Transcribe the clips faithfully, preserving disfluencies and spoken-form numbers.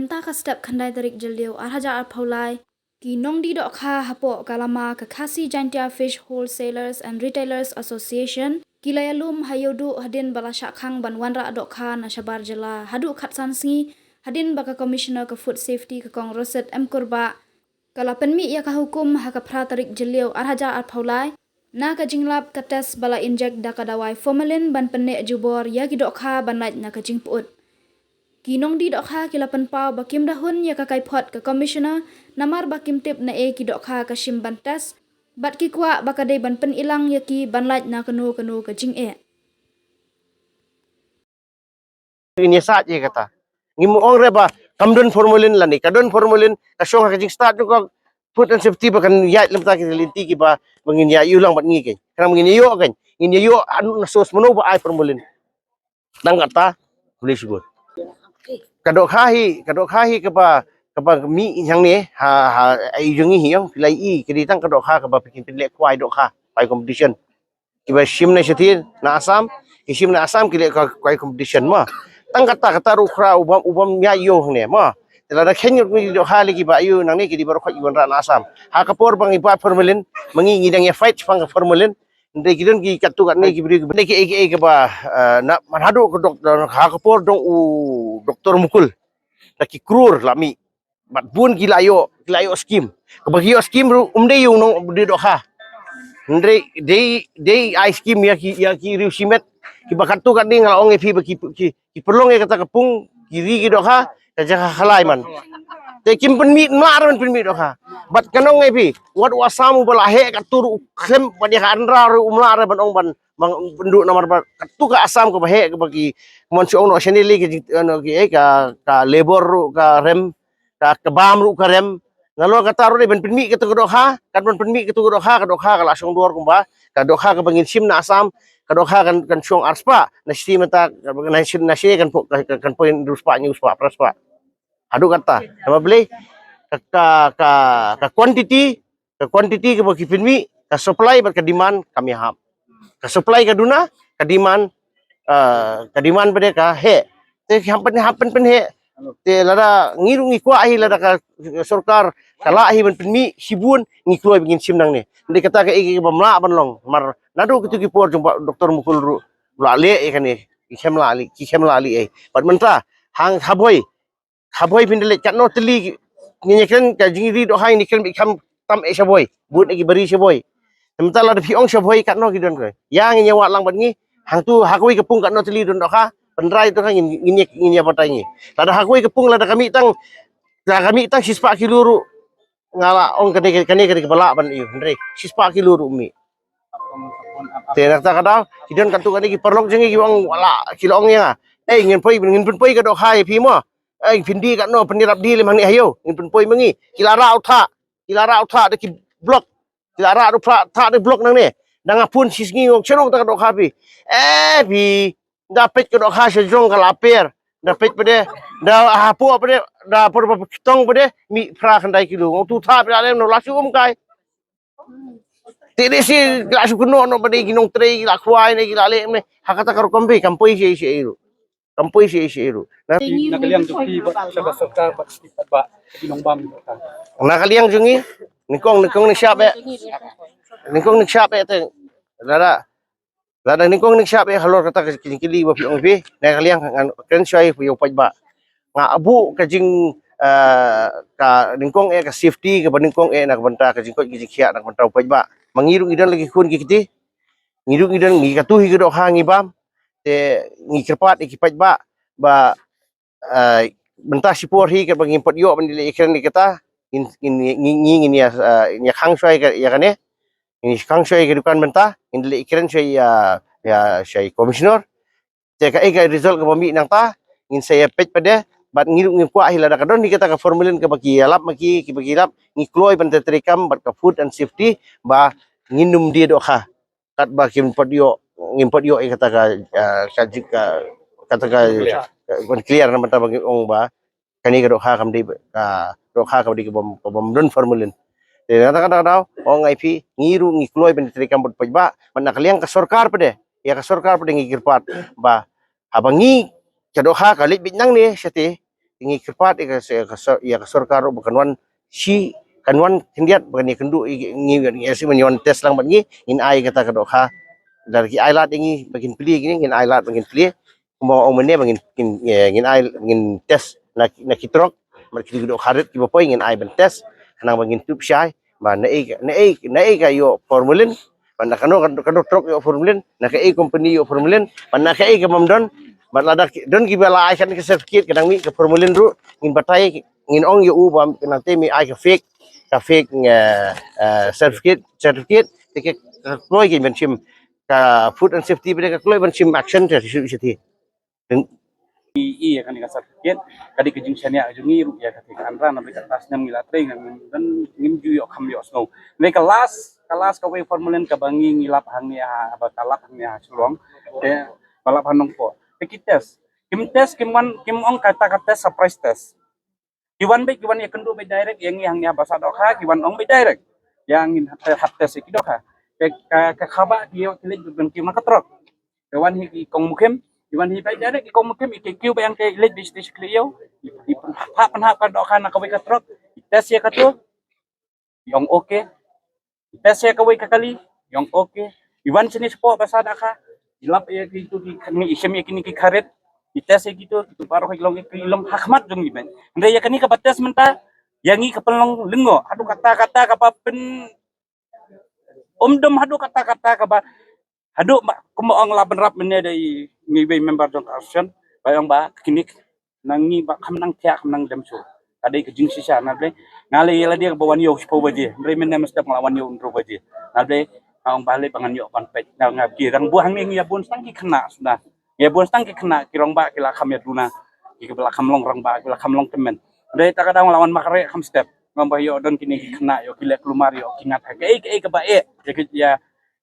Mynta ka step khyndai tarik Jylliew ar hajar arphew lai, ki nongdie dohkha hapoh ka lama ka Khasi Jaintia Fish Wholesalers and Retailers Association ki la ïalum ha Ïewduh hadien ba la shah khang ban wanrah dohkha na shabar jylla haduh khatsan sngi, hadien ba ka Commissioner ka Food Safety ka Kong Roset M Kurbah ka la pynmih ïa ka hukum ha ka phra tarik Jylliew ar hajar arphew lai, na ka jinglap ka test ba la injek da ka dawai formalin ban pynneh jubor ïa ki dohkha ban lait na ka jingpyut. Ki nongdie dohkha ki la pynpaw ba kim da hun ïa ka kaiphod ka Commissioner, namar ba kim tip naei ki dohkha ka shim ban test, bad ki kwah ba ka dei ban pynilang ïa ki ban lait na kano kano ka jingeh. Ngin ïasaid ïa kata. Ngim ong re ba kam don formalin lane ka don formalin, ka shong ha ka jingstad jong ka food and safety ba kan ïaid lem ta ki lynti kiba, ba ngin ïa ïoh lang bad ngi kein. Khnang ngin ïa ïoh kein. Ngin ïa ïoh anu na source mano ba ai formalin. Tang kata, khublei shibun. Ka dohkha hi, ka dohkha hi kaba, kaba mih hangne, ha, ha, ai jong ngi hi ong, phi la i, ka dei tang ka dohkha kaba phi kin pynleh kwai dohkha, kwai competition. Kiba shim na shatei na Assam, ki shim na Assam ki leh ka, kwai competition mo. Tang kata, kata ruh khra u bym, u bym ïa ïoh hangne mo. Te lada kheiñ ngut ngi dohkha lei kiba ïoh nangne ki dei baroh khoit ki wanrah na Assam. Ha ka por ba ngi bat formalin, ma ngi ngi dang ïa fight shaphang ka formalin. Hynrei ki don ki katto katne ki briew ki, ki, ki, kiba, eh, na, man haduh ka dok-, ha ka por dong u Doktor Mukul. Da ki krur la mih. Bad bun ki la ïoh, ki la ïoh skim. Kaba ki ïoh skim ruh, um dei ïa u nongdie dohkha. Hynrei dei, dei ai skim ïa ki, ïa ki riew shimet. Kiba katto katne nga la ong ïa phi ba ki, ki, ki pynlong ïa kata ka pung, ki ri ki dohkha, ka jaka khalai man. Te kim pynmih, mlah re ban pynmih dohkha. Bad kan ong ïa phi, wat u Assam uba la heh katto ruh u khlem, bad ïa ka Andhra ruh u mlah re ban ong ban, ban pynduh namar ba katto ka Assam kaba heh kaba ki, mon shu ong noh shane lei ka jing, ano ki, eh, ka, ka labour ruh ka rem, ka, ka bam ruh ka rem. Nalor kata ruh dei ban pynmih kata ka dohkha, kat ban pynmih kata ka dohkha, ka dohkha ka la shong dor kumba ka dohkha kaba ngin shim na Assam, ka dohkha kan, kan shong arspah, na shatei mynta, na shatei, na shatei kan poi, kan, kan poi hynriewspah, hynñiewspah, phraspah. Haduh kata, namar balei, ka, ka, ka, ka quantity, ka quantity kaba ki pynmih, ka supply bad ka demand kam ïahap. Ka supply ka duna, ka demand, eh, ka demand pat de ka heh. Te ki hap pyn, hap pyn, pynheh. Te lada ngi ruh ngi kwah hi lada ka sorkar ka lah hi ban pynmih shibun, ngi kloi ba ngin shim nangne. Hynrei kata kaei kaba mlah ban long. Mar naduh kito ki por jong ba Doktor Mukul ruh la leh ïa kane, ki khlem lah leh, ki khlem lah leh ei. Bad mynta hang ha Bhoi, ha Bhoi phin da leit katno tylli, ngin ïa kren ka jingri dohkha ngin ïa kren bad kham tam eh sha Bhoi. Bun eh ki bari sha Bhoi. Te mynta lada phi ong sha Bhoi katno ki don ko. Ïa ngin ïa wad lang bad ngi. Hangtu ha kawei ka pung katno tylli don dohkha. Pynroi dohkha ngin, ngin ïa, ngin ïa batai ngi. Lada ha kawei ka pung lada ka mih tang, lada ka mih tang shispah kilo ruh. Nga la ong kane, kane, kane kaba lah ban ïoh. Hynrei shispah kilo ruh mih. Te na kata ka daw, ki don katto katne ki paralok jong ngi ki ong, wala, ki la ong ïa nga. Ei, ngin poi, ngin pynpoi ka dohkha ïa phi mo. Ei, phin die katno, pynïarap die lem hangne ha ïew. Ngin pynpoi ma ngi. Ki la rah u thah. Ki la rah u thah da ki block. Ki la rah u thah, thah da block nangne. Da nga phone shi sngi nga ong shano kata ka dohkha phi. Eh, phi. Da peit ka dohkha sha jrong ka la per. Da peit pat de. Da hapoh pat de. Da por ba tong pat de. Mih phra khyndai kilo. Nga ong tu thah phi la leh no la shu um kai. Te dei shi la shu kynnoh noh ba dei ki nongtrei ki la khwai ne ki la leh ne. Ha kata ka rukom phi kam poi shi shi ruh. Kam poi shi shi ruh. Na, na ka liang jong phi bad sha ka sorkar bad ki paidbah ki nongbam. Na ka liang jong ngi, nyngkong, nyngkong nyngshap eh. Nyngkong nyngshap eh te. Lada, lada nyngkong nyngshap eh halor kata ka jingkylli ba phi ong phi. Na ka liang ngan kren shai phi ïa u paidbah. Nga buh ka jing, eh, ka nyngkong eh ka safety kaba nyngkong eh na ka bynta ka jingkoit ka jingkhiah na ka bynta u paidbah. Ma ngi ruh ngi don la ki khun ki kti. Ngi ruh ngi don ngi katu hi ka dohkha ngi bam. Te ngi kyrpad ïa ki paidbah ba, eh, mynta shipor hi kaba ngim pat ïoh ban leh ïa kren ïa kata. Ngin, ngin, ngi, ngi, ngin ïa, eh, ngin ïa khang shwa ïa ka, ïa kane. Ngin ïa khang shwa ïa ka dukan mynta. Ngin leh ïa kren shwa ïa, ïa, shwa ïa commissioner. Te kaei ka result kaba mih nangta, ngin sa ïa peit pat de, bad ngi ruh ngim kwah hi lada ka don hi kata ka formalin kaba ki ïalap ma ki, kiba ki ïalap, ngi kloi ban trei treikam bad ka food and safety, ba ngin ym die dohkha. Katba kim pat ïoh, ngim pat ïoh ïa kata ka, ah, ka jik ka, kata ka, ka, ban clear na bynta ba ngi ong ba, kane ka dohkha kam dei ka dohkha kaba dei kaba, kaba ym don formalin. Te na kata ka daw, ong ai phi, ngi ruh ngi kloi ban trei treikam bad paidbah, bad na ka liang ka sorkar pat de, ïa ka sorkar pat de ngi kyrpad, ba, haba ngi, ka dohkha ka leit beit nangne, shatei, Ngi kyrpad ïa ka, ïa ka sor-, ïa ka sorkar ruh ba kan wan shi, kan wan khyndiat ba kan ïakynduh ïa ngi, ïa ngi, ïa ngi, ïa ngi wan test lang bad ngi, ngin ai kata ka dohkha. Lada ki ai lad ïa ngi ba ngin plie ïa ngi, ngin ai lad ba ngin plie. Kumba ong mynne ba ngin, ngin, eh, ngin ai, ngin test na, na ki trok, bad ki dohkha rit kiba poi ngin ai ban test, khnang ba ngin tip shai ba naei ka, naei, naei ka ïoh formalin, bad na kano, kano, kano trok ïoh formalin, na kaei company ïoh formalin, bad na kaei ka bym don, bad lada ki, don kiba la ai kane ka certificate ka dang mih ka formalin ruh, ngin batai, ngin ong ïa u ba nangta me ai ka fake, ka fake, eh, eh, certificate, certificate, te ka, ka kloi ka ban shim, ka food and safety ba dei ka kloi ban shim action te shu shu ti. Deng. I, i ïa kane ka certificate ka dei ka jingshaniah jong ngi ruh ïa ka thik. Hynrei na bynta ka snem ngi la trei ngam, ngam, ngim ju ïoh kham ïoh sngew. Hynrei ka last, ka last kawei formalin kaba ngi, ngi lap hangne ha, ba ka lap hangne ha Shillong. Te ba lap ha Nongpoh. Te ki test, kim test, kim wan, kim ong kata ka test surprise test. Ki wan beit, ki wan ïakynduh beit direct ïa ngi hangne ha Basadohkha, ki wan ong beit direct. Ïa ngin hap, hap test ïa ki dohkha. Ka, ka, ka kaba ki ïoh ki leit beit ban kiew na ka trok. Ka wan hi ki kong mukhim, ki wan hi beit direct ki kong mukhim, ki kiew beit, ïa ki leit beit sha sha kli ïew. Ki, ki pynhap, pynhap ka dohkha na kawei ka trok. Ki test ïa kato. Ïong okay. I test ïa kawei ka kali, ïong okay. I wan shane shapoh Basadohkha, i lap ïa kitu ki, i shim ïa kine ki kharit, i test ïa kitu, kitu baroh ki long, ki long ha khmat jong ngi beit. Hynrei ïa kane kaba test mynta, ïa ngi ka pynlong lyngngoh, haduh katta katta kaba pyn, um dum haduh katta katta kaba Haduh ma, kumba ong la bynrap mynne da i, ngi wei member jong ka association, ba ong ba kine na ngi ba kham nang thiah kham nang dem shuh. Ka dei ka jingshisha na Blei. Nga lei ïa lade ba wan ïew shiphew baje. Hynrei mynne mynstep nga la wan ïew hynriew baje. Na Blei nga ong ba lei ba ngan ïoh ban peit. Nga, nga ki rangbah hangne ngi ïa bun tang ki khynnah suda. Ngi ïa bun tang ki khynnah ki rangbah ki la kham ïa duna. Ki ba la kham long rangbah ki la kham long tymmen. Hynrei ta ka daw nga la wan makre kham step. Nga ong ba ïoh don kine ki khynnah ïoh ki leh kulmar ïoh ki ngat ha kaei kaei kaba eh. Ïa ki ïa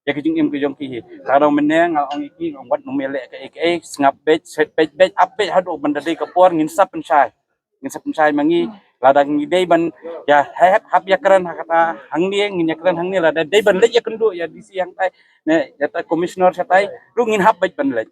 ïa ki jingim ki jong ki hi. Ka dang mynne nga ong ïa ki, ong wat nym ïaleh kaei kaei, sngap beit, set beit, beit ap beit haduh ban da dei ka por ngin sa pynshai. Ngin sa pynshai ma ngi, lada ngi dei ban ïa hep hap ïakren ha kata hangne, ngin ïakren hangne, lada dei ban leit ïakynduh ïa D C hangtai ne ïa ta commissioner shatai ruh ngin hap beit ban leit.